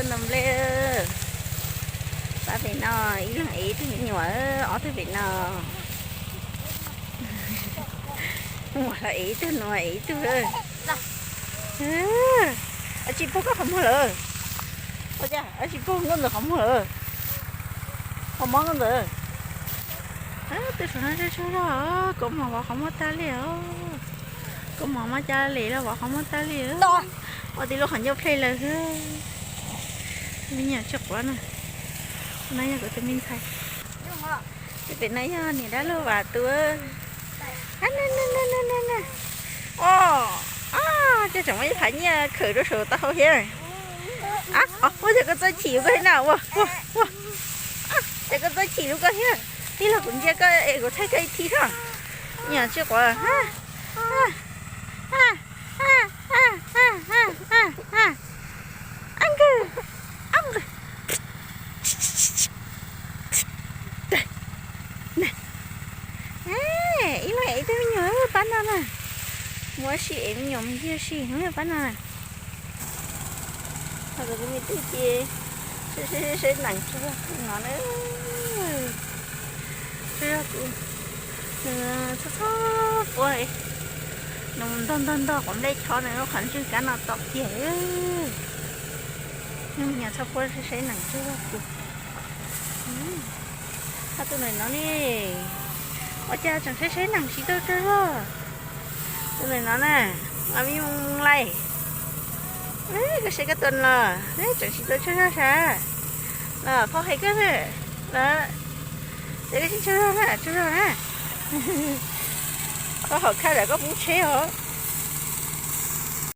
Noj nplej, pab pem no, ib leeg ev ib tug me nyuam, ob tug pem no. Muam los ev ib tug, nua ev ib tug. Ab tsi paug koj qhov muag lawm? Ab tsi paug nkauj ntawd qhov muag lawm? Qhov mob nkauj ntawd. Tej saum no tsawg tsawg zog, kaus mom vov qhov muag tag li os. Kaus mom mab ca les los vov qhov muag tag li. Ua tib lub qhov ncauj plej lawm. Me nyuam tsis quav na. No yog kuv tus me ntxhais. Pem no yog niam dab laug Vam tus. Os, cas tseem muaj ib phav nyiaj khawm rau saum taub hau thiab. Ua cas koj txawj chim lub koj thiab na, ua, ua, ua. Cas koj txawj chim lub koj thiab. Tij laug, kuv ntsia koj es kuv thaij koj ib thib soj. Nyuam tsis quav. Ib leeg ev ib tug me nyuam pab no na. Muab sij ev me nyuam mus ncig ua si pab no na. Ho kuv tus me tub ces saib saib nees tsuag zog no na. Tsuag zog kuv, nws txhob txhob quav, nws ntog ntog ntog quav nplej chob nws lub qhov ntswg kab no tom kiag. Nyuam txhob quav, saib saib nees tsuag zog kuv. Ho tus ntawm no ne, ua cas tseem saib saib nees tsis tau tsuag zog. Tus ntawm no na, mas me moo lais. Koj saib koj tus no los tseem tsis tau tsuag zog sav. Los phauj hais koj na, los ces koj tsis tsuag zog na, tsuag zog na. Koj hom khaj zam koj pub tsheb os.